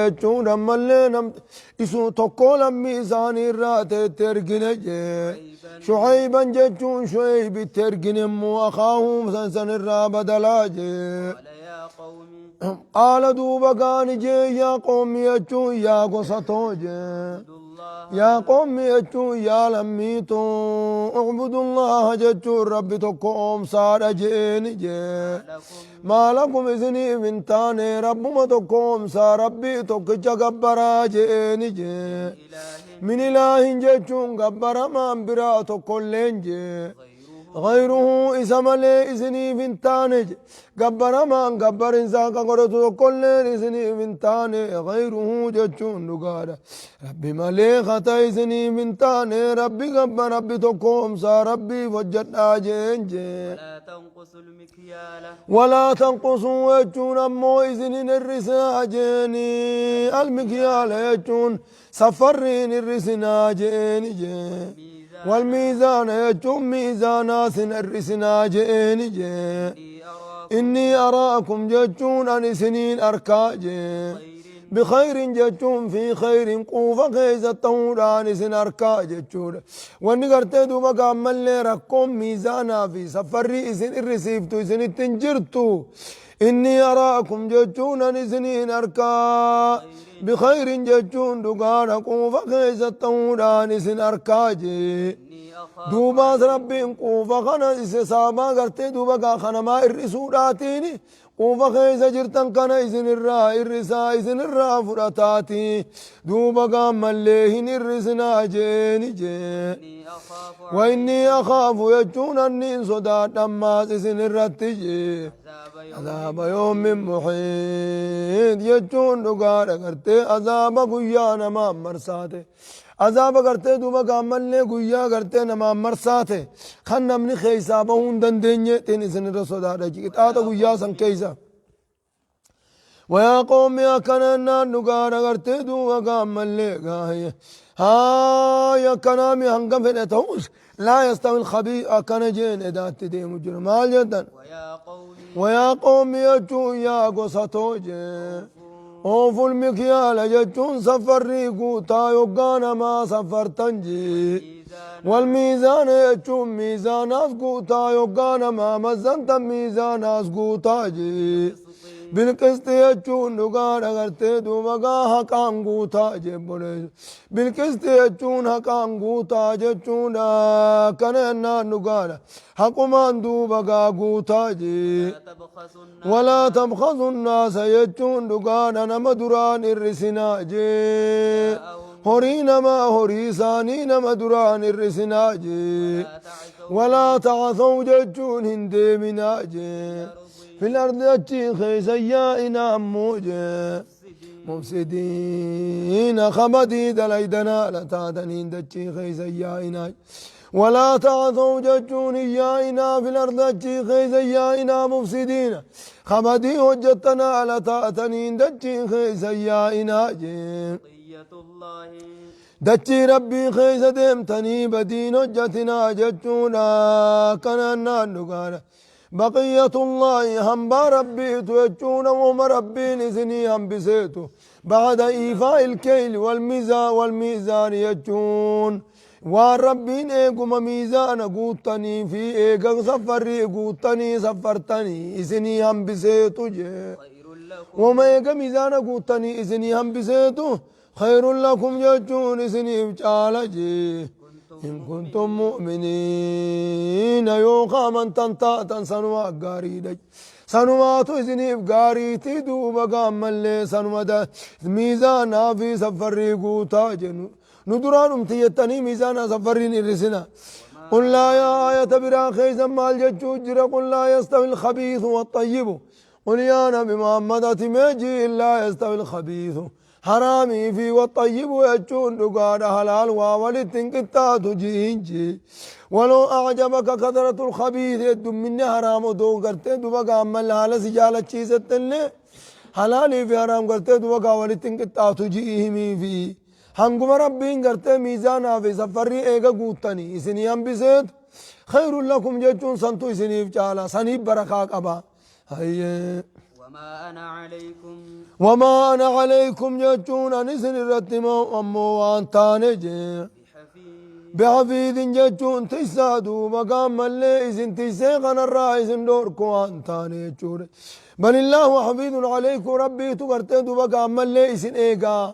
Jechuun ammallee nam isu tokko lammii isaanii irraa ta'etti ergine jee. Shucayban jechuun Shucaybitti ergine immoo akaahum san san irraa badalaa jee. قال يا قوم Qaala duuba gaani jee yaa qoommi jechuun yaa gosa too jee. اعبدوا الله Yaa qoommi jechuun yaa lammii too ucbudullaha jechuun Rabbi tokko oomsaadha jeeni jee. لكم Maa lakum isiniif hin taane Rabbuma tokko oomsaa Rabbii tokkicha gabbaraa jeeni jee. إله Min ilaahin jechuun gabbaramaan biraa tokkolleen jee. غيره غيره isa malee isiniif hin taane je. Gabbaramaan gabbarinsaa ka godhatu tokkolleen isiniif hin taane غيره jechuun dhugaadha. Rabbi malee kata isiniif hin taane Rabbi gabba Rabbi tokko oomsaa Rabbiif hojjedhaa jeen jee. ولا تنقصوا المكيال ولا تنقصوا jechuun ammoo isin hin hir'isinaa jeeni المكيال jechuun safarri hin hir'isinaa jeeni jee. والميزان والميزان jechuun miizaanaas hin hir'isinaa jeeni jee. إني أراكم إني أراكم jechuun an isiniin arkaa jee. بخير بخير jechuun في خير quufa keessa ta'uudhaan isin arkaa jechuudha. Wanni gartee duuba gaammallee rakkoon miizaanaa fi safarrii isin irrisiiftu isinitti hin jirtu. إني أراكم jechuun an isiniin arkaa. بخير jechuun dhugaadha quufa keessa ta'uudhaan isin arkaa jee. إني أخاف Duubaas Rabbiin quufa kana isa saabaa gartee duuba gaa kanamaa hir'isuudhaatiin quufa keessa jirtan kana isinirraa hir'isaa isinirraa fudhataati duuba gaammallee hin hir'isinaa jeeni jee. إني أخاف وإني أخاف jechuun anniin sodaadhammaas isin irratti jee. عذاب يوم عذاب يوم محيط jechuun dhugaadha gartee azaaba guyyaa namaa marsaate. Azaaba gartee duuba gaammallee guyyaa gartee namaa marsaate kan namni keessaa bahuu hin dandeenyeetiin isin irra sodaadha qixaaxa guyyaa san keessa. ويا قوم akkana jennaan dhugaadha gartee duuba gaammallee gaayye. Haa akkanaami hanga fedhe ta'us لا يستوي الخبيث akkana jeen edaatti deemu jiru maal jettan. ويا قوم ويا قوم jechuun yaa gosa too jee. أوفوا المكيال jechuun safarrii guutaa yoggaa namaa safartan jee. الميزان والميزان jechuun miizaanaas guutaa yoggaa namaa mazzantan miizaanaas guutaa jee. بالقسط jechuun dhugaadha gartee duuba gaa haqaan guutaa jebboleessu. بالقسط jechuun haqaan guutaa jechuudha kana jennaan dhugaadha. Haqumaan duuba gaa guutaa jee. ولا تبخسوا الناس ولا تبخسوا الناس jechuun dhugaadha nama duraan hir'isinaa jee. Horii namaa horii isaanii nama duraan hir'isinaa jee. ولا تعثوا ولا تعثوا jechuun hin deeminaa jee. في الأرض achii keessa yaa'inaa ammoo jee. مفسدين khabadii dalaydanaa la taataniin dachii keessa yaa'inaa. ولا تعثوا jechuun yaa'inaa في الأرض achii keessa yaa'inaa مفسدين khabadii hojjettanaa la taataniin dachii keessa yaa'inaa jee. بقية الله Dachii Rabbii keessa deemtanii badiin hojjetinaa jechuudha kanaan dhugaadha. بقية الله hambaa Rabbiitu jechuudha wama Rabbiin isinii hambiseetu بعد إيفاء الكيل والميزان والميزان jechuun waan Rabbiin eeguma miizaana guuttanii fi eega safarrii guuttanii safartanii isinii hambiseetu jee. خير لكم Wama eega miizaana guuttanii isinii hambiseetu خير لكم jechuun isiniif caala jee. إن كنتم مؤمنين yoo amantan taatan sanuma gaariidha. Sanumaatu isiniif gaariitii duuba gaammallee sanuma miizaanaa fi safarrii guutaa jennu. Nu duraan dhumti jettanii miizaanaa safarriin hir'isina. قل لا يا آية برا خيزا مال جتشو جرا قل لا يستوي الخبيث والطيب قل يا نبي محمد أتميجي لا يستوي الخبيث حرامي في والطيب jechuun dhugaadha halaal waa walitti hin qixxaatu jiinji ولو أعجبك كثرة الخبيث heddumminni haraam odoo gartee duba gaammal haala si jaalachiisettillee halaalii fi haraam gartee duba gaa walitti hin qixxaatu ji'ihimii fi hanguma Rabbiin gartee miizaanaa fi safarrii eega guuttanii isinii hambiseetu خير لكم jechuun santu isiniif caala saniif barakaa qaba hayyee. وما أنا عليكم Wamaa ana calaykum jechuun ani isin irratti ammoo waan taane jee. بحفيظ. Bihafiidin jechuun tiysaa duuba gaammallee isin tiysee kanarraa isin dhoorku waan taane jechuudha. Balillaahu hafiidun calaykum, rabbiitu gartee duuba gaammallee isin eegaa.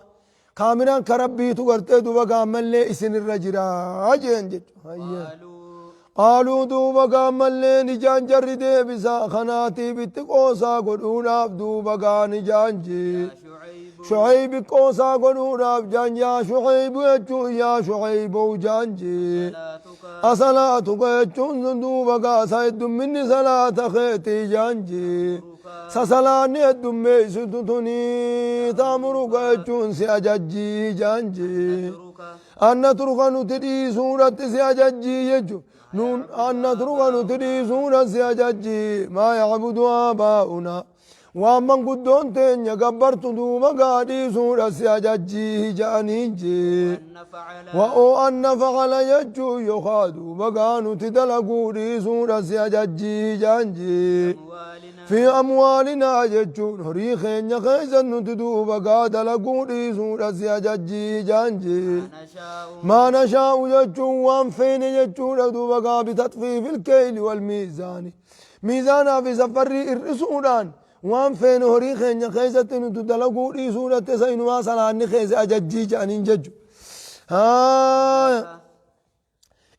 Kaamiraan ka rabbiitu gartee duuba gaammallee isin irra jiraa jeen jechuudha. Hayyee. قالوا Qaaluu duuba gaammallee nijaan jarri deebisaa kanaatiif itti qoosaa godhuudhaaf duuba gaa nijaan jee. يا شعيب Shucaybi qoosaa godhuudhaaf jaan, yaa Shucaybu jechuun yaa Shucaybow jaan jee. صلاتك Asalaatuka jechuun sun duuba gaasa heddumminni salaata keetii jaan jee. Sasalaanni heddummeessitu tunii taamuruka jechuun si ajajjii jaan jee. نترك An natruka nuti dhiisuudhatti si ajajjii jechu nuun, an natruka nuti dhiisuudha si ajajjii, maa yacbudu aabaa'una, waan manguddoon teenya gabbartu duuba gaa dhiisuudha si ajajjii ja'aniin jee. أن نفعل Wa'oo an nafacala jechuu yookaa duuba gaa nuti dalaguu dhiisuudha si ajajjii ja'an jee. أموالنا Fi amwaalinaa jechuun horii keenya keessa nuti duuba gaa dalaguu dhiisuudha si ajajjii ja'an jee. ما نشاء ما نشاء jechuun waan feene jechuudha duuba gaa, بتطفيف الكيل والميزان, miizaanaa fi safarrii hir'isuudhaan waan feene horii keenya keessatti nuti dalaguu dhiisuudhatte isa inumaa salaanni keessa ajajjii jedhaniin jechu. Haa,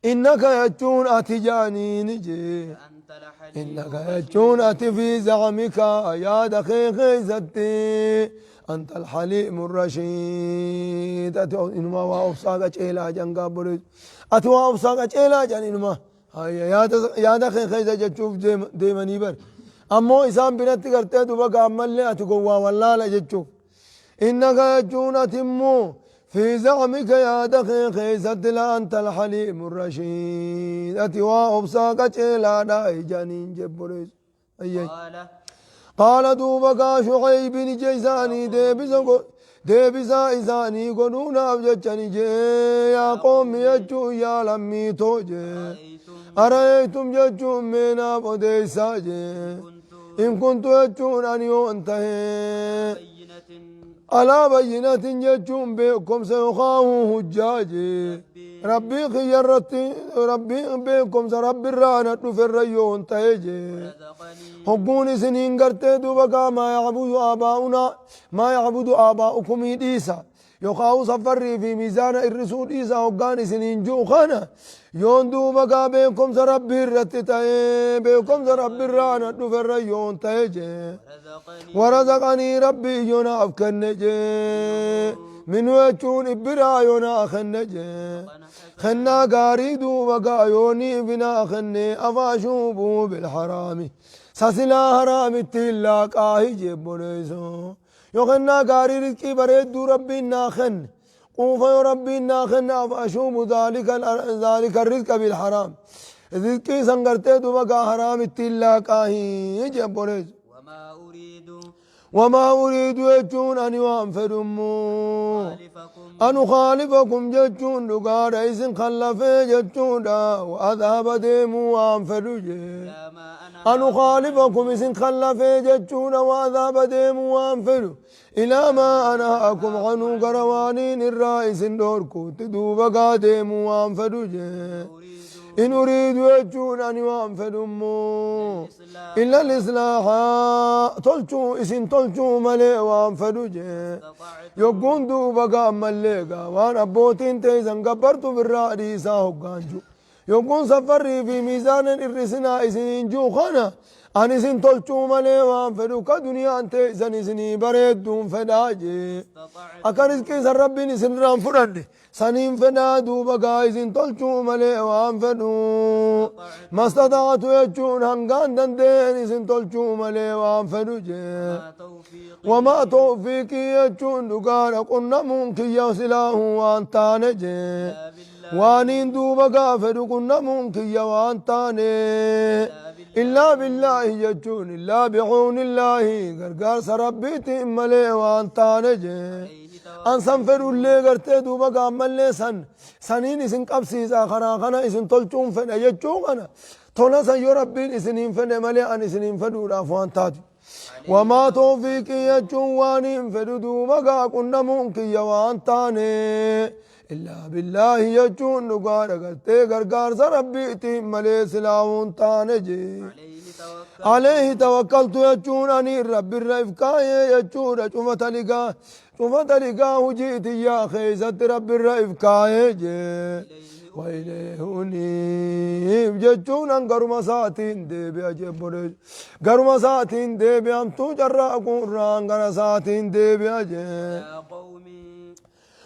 إنك jechuun ati jedhaniini jee. أنت لحليم إنك jechuun ati في زعمك yaada kee keessatti أنت الحليم الرشيد, ati inumaa waa obsaa qaceelaa jedhan gaabboleessu, ati waa obsaa qaceelaa jedhan inumaa. Hayya, yaada kee keessa jechuuf deemanii bar, ammoo isaan biratti gartee duba gaammallee ati gowwaa wallaala jechuuf. إنك jechuun ati immoo في زعمك yaada kee keessatti لأنت الحليم الرشيد, ati waa obsaa qaceelaadha jedhaniin jebboleessu. Ayyay. قال قال duuba gaa Shucaybin ija isaanii deebisaa isaanii godhuudhaaf jechani jee, يا قوم jechuun yaa lammiitoo jee. أرأيتم أرأيتم jechuun meenaaf odeessaa jee. كنت إن كنت jechuun ani yoon tahee بينة على بينة jechuun beekumsa yookaan hujjaa jee. Rabbii kiyya irratti, rabbii beekumsa rabbi irraa na dhufe irra yoon tahe jee. رزقني Hogguun isiniin gartee duuba gaa ما يعبد آباؤنا ما يعبد آباؤكم dhiisa yookaan safarrii fi miizaana irrisuu dhiisa hoggaan isiniin ji'u kana yoon duuba gaa beekumsa rabbii irratti ta'ee beekumsa rabbi irraa na dhufe irra yoon ta'e jee. رزقني ورزقني ربي yonaaf kenne jee, منه jechuun ibbiraa yoonaa kenne jee, kennaa gaarii duuba gaa yoonii binaa kenne, أفأشوبه بالحرام, sasilaa haraamitti laaqaahi jebboleeso, yoo kennaa gaarii rizqii bareedduu rabbiin naa kenne, quufa yoo rabbiin naa kenne, أفأشوب ذلك الرزق بالحرام, rizqii san gartee duuba gaa haraamitti laaqaahi jebboleeso. وما أريد وما أريد jechuun ani waan fedhummoo أخالفكم أن أخالفكم jechuun dhugaadha isin khallafee jechuudha وأذهب deemuu waan fedhu jee. إلى ما أنا أن أخالفكم isin khallafee jechuudha وأذهب deemuu waan fedhu إلى ما أنهاكم عنه, gara waaniin irraa isin dhoorkuutti duuba gaa deemuu waan fedhu jee. أريد إن أريد jechuun ani waan fedhummoo الإصلاح إلا الإصلاح, tolchuu isin tolchuu malee waan fedhu jee. استطعت Yogguun duuba gaammallee gaa waan abbootiin teessan gabbartu birraa dhiisaa hoggaanju, yogguun safarrii fi miizaanan irrisinaa isiniin ji'u kana, ani isin tolchuu malee waan fedhu ka duniyaan teessan isinii bareedduun fedhaa jee. استطعت Akka rizqii san rabbiin isinirraan fudhanne saniin fedhaa, duuba gaa isin tolchuu malee waan fedhu. ما استطعت jechuun hangaan dandeen isin tolchuu malee waan fedhu jee. ما توفيقي وما توفيقي jechuun dhugaadha qunnamuun kiyya silaahuu waan taane jee. إلا بالله Waaniin duuba gaa fedhu qunnamuun kiyya waan taane إلا بالله jechuun إلا بعون الله, gargaarsa rabbiitiin malee waan taane jee. عليه An san fedhullee gartee duuba gaammallee san saniin isin qabsiisa, karaa kana isin tolchuun fedha jechuu kana, tola san yoo rabbiin isiniin fedhe malee an isiniin fedhuudhaaf waan taatu. Wamaa tawfiiqii jechuun waan hin fedhu duuba gaa qunnamuun kiyya waan taane illaa billaahi jechuun dhugaadha gartee gargaarsa rabbiitiin malee silaa hin taane jee. عليه عليه توكلت توكلت jechuun ani rabbirra if kaayee jechuudha cufa taligaa cufa taligaa hujii tiyyaa keessatti rabbirra if kaayee jee. إليه وإليه أنيب jechuun an garuma isaatiin deebi'a jebbolee garuma isaatiin deebi'amtuu carraaquu irraan gara isaatiin deebi'a jee. يا قوم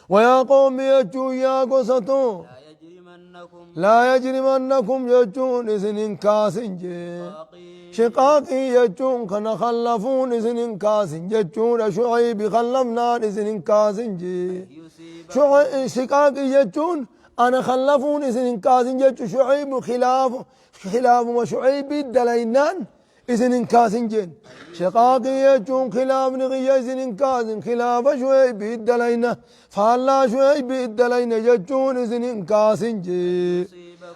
ويا قوم jechuun yaa gosato لا يجرمنكم لا يجرمنكم jechuun isin hin kaasin jee. شقاقي شقاقي jechuun kana khallafuun isin hin kaasin jechuudha shucaybi khallafnaan isin hin kaasin jee. يصيبكم شقاقي jechuun ana khallafuun isin hin kaasin jechu shucaybu khilaafu khilaafuma shucaybii dalaynaan isin hin kaasin jeen shiqaaqii jechuun khilaafni kiyya isin hin kaasin khilaafa shucaybii dalayna faallaa shucaybii dalayna jechuun isin hin kaasin jee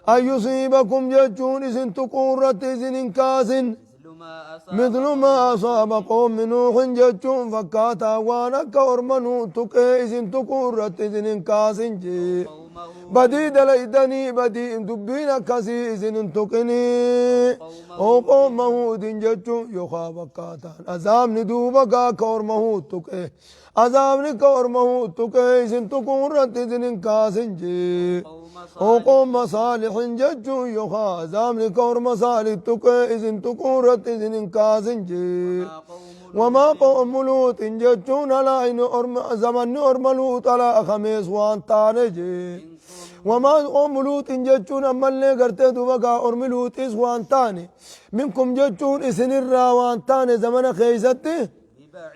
يصيبكم an yusiibakum jechuun isin tuquurratti isin hin kaasin مثل ما أصاب مثل ما أصاب قوم نوح jechuun fakkaataa waan akka orma nuu tuqee isin tuquurratti isin hin kaasin jee قومه badii dalaydanii badii dubbiin akkasii isin hin tuqinii oo qooma huudin jechuun yookaa fakkaataan azaabni duuba gaa ka orma huud tuqe azaabni ka orma huud tuqe isin tuquurratti isin hin kaasin jee قوم oo صالح qooma saalixin jechuun yookaa azaabni ka orma saalix tuqe isin tuquurratti isin hin kaasin jee وما قوم وما قوم لوط jechuun alaa inni orma zamanni orma luut alaa kamees waan taane jee منكم وما قوم لوط jechuun ammallee gartee duuba gaa ormi luuxis waan taane minkum jechuun isinirraa waan taane zamana keeysatti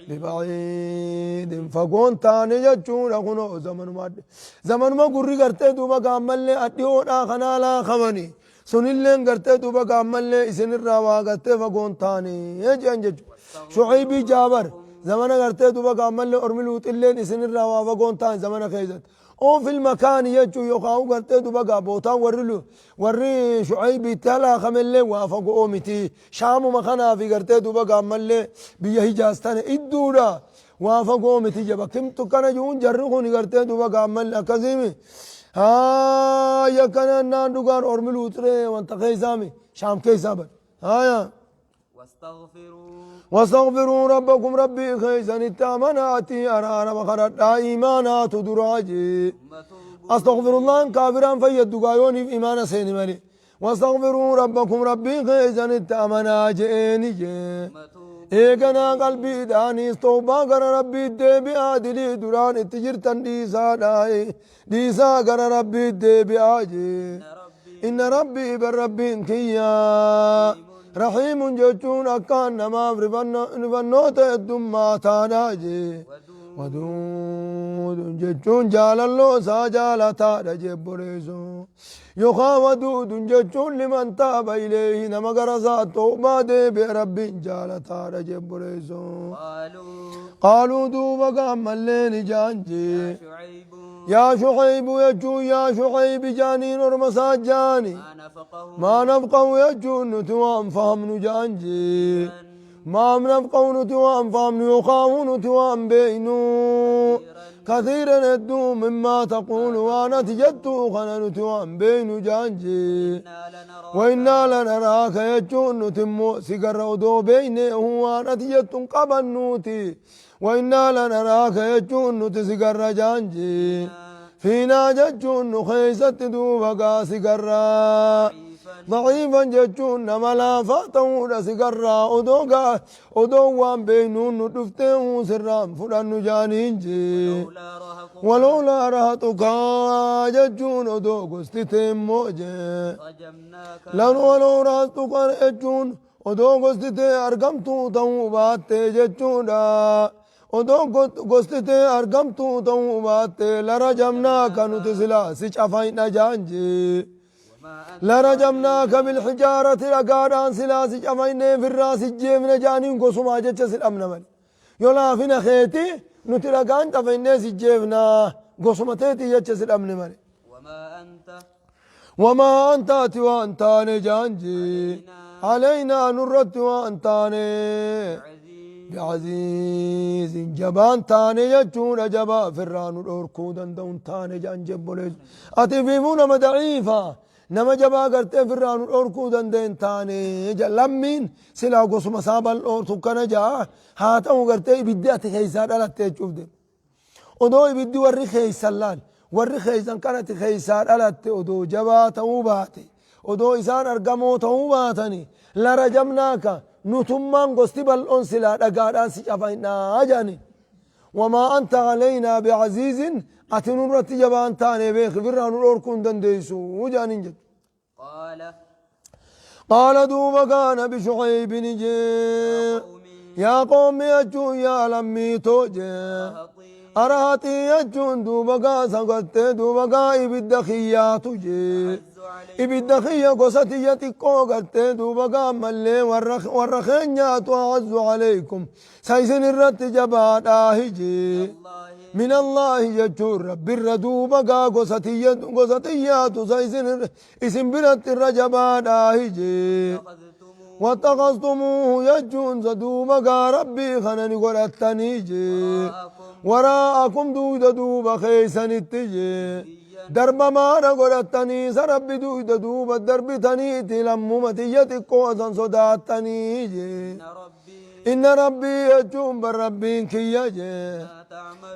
ببعيد bibaciidin fagoon taane jechuudha kunoo zamanuma zamanuma gurri gartee duuba gaa ammallee adhiyoodhaa kanaa laakamani sunilleen gartee duuba gaa ammallee isinirraa waa gartee fagoon taane jedhan jechuudha shuciibii jaabar zamana gartee duuba gaa ammallee ormi luuxilleen isinirraa waa fagoon taane zamana keessatti oo fil makaani jechuu yookaan gartee duuba gaa bootaan warri warri shuciibii itti halaakamellee waa fagoo miti shaamuma kanaa fi gartee duuba gaa ammallee biyya hijaaz tane idduudha waa fagoo miti jaba kimtu kana jiruun jarri kun gartee duuba gaa ammallee akkasiimi haaya kana naan dhugaan ormi luuxiree wanta keessaami shaam keessaa bad haaya واستغفروا واستغفروا ربكم ربي خيسن التامناتي أرار بخرت إيمانات دراجي ثم توبوا أستغفر الله إن كافرا فيد قايوني في إيمان سيني مالي واستغفروا ربكم ربي خيسن التامنا جئني جي ثم توبوا eeganaa qalbiidhaanis toobaa gara rabbii deebi'aa dilii duraan itti jirtan dhiisaadhaa dhiisaa gara rabbii deebi'aa jee إن ربي inna rabbii bar rabbiin kiyyaa rahiimun jechuun akkaan namaaf rifannoota heddummaa taadhaa jee ودود waduudun jechuun jaalalloo isaa jaalataadha jebboleessu yookaan waduudun jechuun liman taaba ileehi nama gara isaa toobaa deebi'e rabbiin jaalataadha jebboleessu قالوا qaaluu duuba gaammallee ni jaan يا jee شعيب yaa shucaybu jechuun yaa shucaybi jaaniin orma isaa jaani ما نفقه ما نفقه jechuun nuti waan fahamnu jaan jee ما نفقه nuti waan fahamnu yookaan nuti waan beeynu كثيرا hedduu مما تقول waan ati jettu kana nuti waan beeynu jaan jee إنا لنراك وإنا لنراك jechuun nuti immoo si garra odoo beeyne waan ati jettu hin qabannuuti وإنا لنراك jechuun nuti si garra jaan jee fiinaa jechuun nu keeysatti duuba gaa si garraa ضعيفا ضعيفا jechuun nama laafaa ta'uudha si garraa odoo gaa odoo waan beeynuun nu dhuftee sirraan fudhannu jaaniin jee لولا رهطك ولولا رهطك jechuun odoo gosti teemmoo jee رجمناك lan waloo رهطك jechuun odoo gosti tee argamtuu ta'uu baatte jechuudha odoo gosti tee argamtuu ta'uu baatte larajamnaaka nuti silaa si cafayna jaan jee وما أنت لرجمناك بالحجارة dhagaadhaan silaa si cafaynee firraa si jeefne jaaniin gosumaa jecha si dhabna male yoo laafina keeti nuti dhagaan cafaynee si jeefna gosuma teeti jecha si dhabne male وما أنت wamaa anta ati waan taane jaan jee علينا alaynaa nurratti waan taane بعزيز Bi'aziizin jabaan taane jechuudha jabaa firraa nu dhoorkuu danda'u hin taane jedhan jebboleessu. Ati fiifuu nama da'iifa nama jabaa gartee firraa nu dhoorkuu danda'e hin taane jedha. Lammiin silaa gosuma isaa bal'oo tukkana ja'a haa ta'u gartee ibiddi ati keessaa dhalatte jechuuf deema. Odoo ibiddi warri keessan laal warri keessan kan ati keessaa dhalatte odoo jabaa ta'uu baate odoo isaan argamoo ta'uu baatani la rajamnaaka nutummaan gosti bal'oon silaa dhagaadhaan si cafaynaa jedhani. Wamaa anta aleynaa bi'aziizin ati nurratti jabaa hin taane beeki firraa nu dhorkuu hin dandeessu jedhaniin jedhu. Qaala. Qaala duuba gaa nabi Shu'aybin jee yaa qoommi jechuun yaa lammiitoo jee arahaxii jechuun duuba gaa sagartee duuba gaa ibidda kiyyaatu jee ibidda kiyya gosa tiyya xiqqoo gartee duuba gaa ammallee warra keenyaatu a'azzu alaykum sa isin irratti jabaadhaahi jee min Allaahi jechuun rabbirra duuba gaa gosa tiyya gosa tiyyaatu sa isin isin biratti irra jabaadhaahi jee wattaqastumuuhu jechuun sa duuba gaa rabbii kana ni godhattanii jee waraa'akum duuyda duuba keeysanitti jee darbamaadha godhattanii sa rabbi duuyda duuba darbitaniiti lammuma tiyya xiqqoo san sodaattanii jee Inna rabbii jechuun bar rabbiin kiyya jee.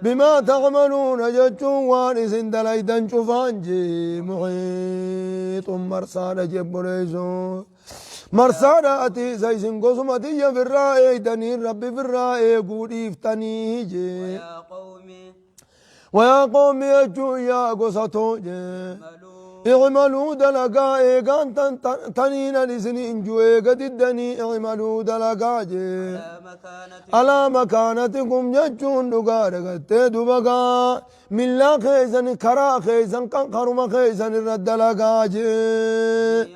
Bimaa ta'maluuna jechuun waan isin dalaydan cufaan jee. Muhiixun marsaadha jee obboleessoo. Marsaadha ati isa isin gosuma tiyya firraa eeydanii rabbi firraa eeguu dhiiftanii jee. Wayaa qoomi jechuun yaa gosa too jee. I'maluu dalagaa eegaan taniin an isiniin ju eega diddanii i'maluu dalagaa jee. Alaa makaanatikum jechuun dhugaa dagattee dubagaa millaa keessan karaa keessan kan karuma keessan irra dalagaa jee.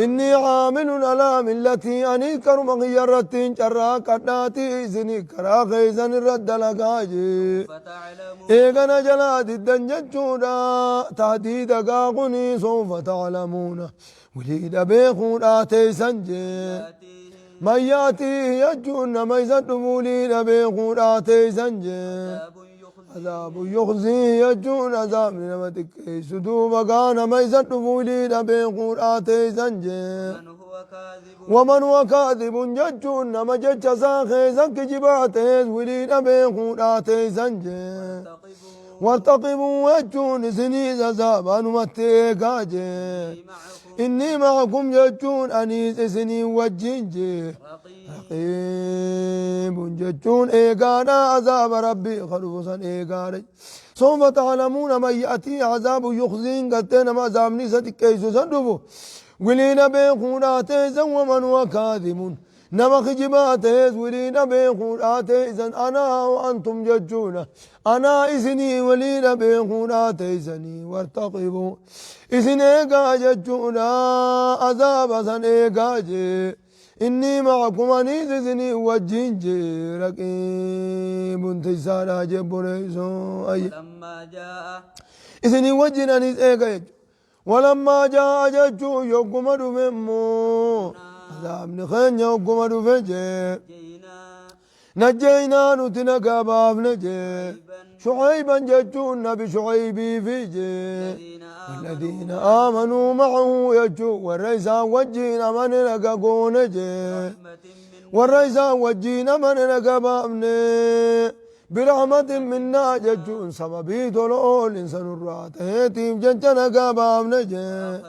Innii caamilun alaa millatii anii karuma kiyya irratti hin carraaqqadhaatii isinii karaa keessan irra dalagaa jee. Eegana jalaa diddan jechuudha tahdiida gaa kunii sawfa ta'lamuuna wiliidha beekuudhaa teeysan jee. Man ya'tiihi jechuun nama isa dhufu wiliidha beekuudhaa teeysan jee. Azaabun yukhziihi jechuun azaabni nama xiqqeessu duuba gaa nama isa dhufu wiliidha beekuudhaa teeysan jee. Waman huwa kaadhibun jechuun nama jecha isaa keessa kijibaa ta'es wiliidha beekuudhaa teeysan jee. Wartaqibuu jechuun isiniis azaaba anumatti eegaa jee. Innii ma'akum jechuun aniis isinii wajjin jee. Raqiibun jechuun eegaadha azaaba rabbii ka dhufu san eegaadha. Sawfa ta'lamuuna man ya'tii azaabu yukhziin gartee nama azaabni isa xiqqeessu san dhufu wiliina beekuudhaa teessan waman huwa kaadhimun nama kijibaa ta'es wiliina beekuudhaa teessan anaa wa antum jechuudha anaa isinii wiliina beekuudhaa teessanii wartaqibuu isin eegaa jechuudha azaaba san eegaa jee Innii ma'akum aniis isinii wajjiin jee raqiibun tiysaadha jee obboleessoo ayye. Walammaa jaa'a. Isinii wajjiin aniis eega jechuudha. Walammaa jaa'a jechuun yogguma dhufe immoo azaabni keenya yogguma dhufe jee. Jeynaa. Najjeynaa nuti nagaa baafne jee. Shu'ayban jechuun nabi Shu'aybiifi jee. Walladiina aamanuu ma'ahu jechuun warra isaan wajjiin amane naga goone jee. Warra isaan wajjiin amane naga baafne. Birahmatin minnaa jechuun sababii tola oolinsa nurraa ta'eetiif jecha nagaa baafne jee.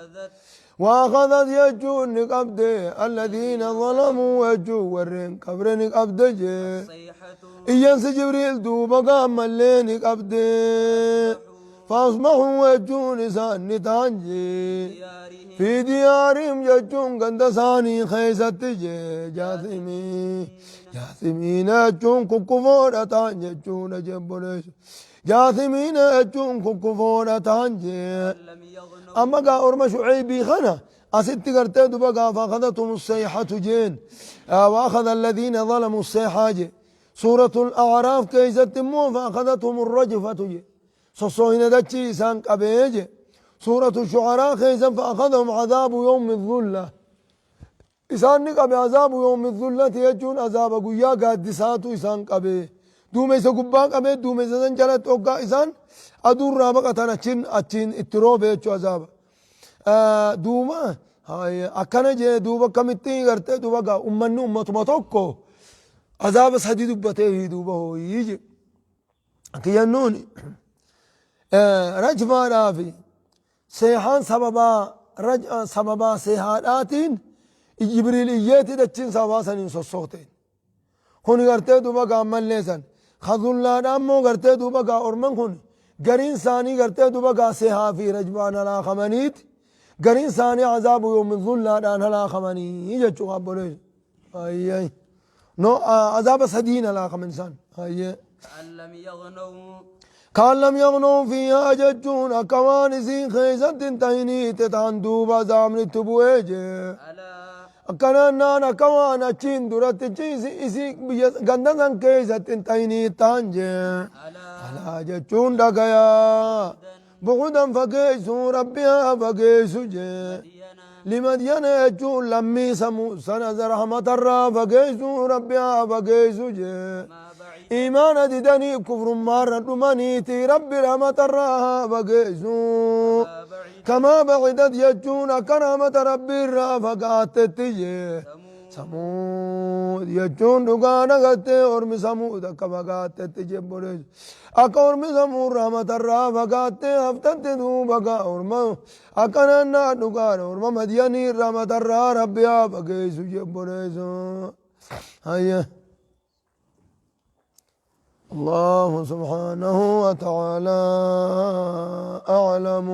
Wa akhadhat jechuun ni qabde alladiina zalamuu jechuun warreen kabre ni qabde jee. Iyyansi Jibriil duuba gaammallee ni qabde. Faasbahuu jechuun isaan ni ta'an jee. Fi diyaarihim jechuun ganda isaanii keessatti jee. Jaasimii jaasimiina jechuun kukkufoodha ta'an jechuudha jebboleessu. Jaasimiina jechuun kukkufoodha ta'an jee. Amma gaa orma Shu'aybii kana asitti gartee duba gaafa akhadathum sayhatu jeen wa akhadha alladhiina zalamu sayhaa jee. Suuratul A'raaf keessatti immoo fa akhadathum rajfatu jee. Sossoohina dachii isaan qabee jee. Suuratu Shu'araa keessa fa akhadhahum adhaabu yawmi dhulla. Isaan ni qabe azaabu yawmi dhullati jechuun azaaba guyyaa gaaddisaatu isaan qabe. Duumessa gubbaa qabee duumessa san jalatti hoggaa isaan aduurraa baqatan achiin achiin itti roobe jechuu azaaba. Duuba akkana jee duuba akkamitti gartee duuba gaa ummanni ummatuma tokko azaaba sadi dubbatee fi duuba hooyii je. Akka jennuun rajfaadhaa fi seehaan sababaa sababaa seehaadhaatiin Jibriil iyyeeti dachiin sababaa saniin sossohteen. Kun gartee duuba gaa ammallee san. Ka zullaadhaa immoo gartee duuba gaa orman kun gariin isaanii gartee duuba gaa sehaa fi rajbaan halaakamaniiti. Gariin isaanii azaabu yoomi zullaadhaan halaakamanii jechuu abboleessu. Ayyee. No azaaba sadiin halaakaman isaan. Ayyee. كأن لم يغنوا Kaan lam yaghnuu fiihaa jechuun akka waan isiin keessatti hin tahiniitti ta'an duuba azaabni itti bu'ee jee. ألا Akkanaan naan akka waan achiin duratti isii biyya ganda san keessatti hin tahinii ta'an jee. ألا Alaa jechuun dhagayaa. Bu'udan fageessu rabbi haa fageessu jee. مدينة Limadyana jechuun lammii samuu sana rahmatarraa fageessu rabbi haa fageessu jee. ما بعد Imaana didanii kufrummaarra dhumaniiti rabbi rahmatarraa haa fageessu. ما بعد Kamaa bacidat jechuun akka rahmata rabbiirraa fagaattetti jee. ثمود Samuud jechuun dhugaa nagattee ormi samuud akka fagaattetti jebboleessu. Akka ormi samuud rahmatarraa fagaattee haftatti duuba gaa orma akka naannaa dhugaan orma madyanii rahmatarraa rabbi haa fageessu jebboleessu. Hayya. الله سبحانه وتعالى أعلم.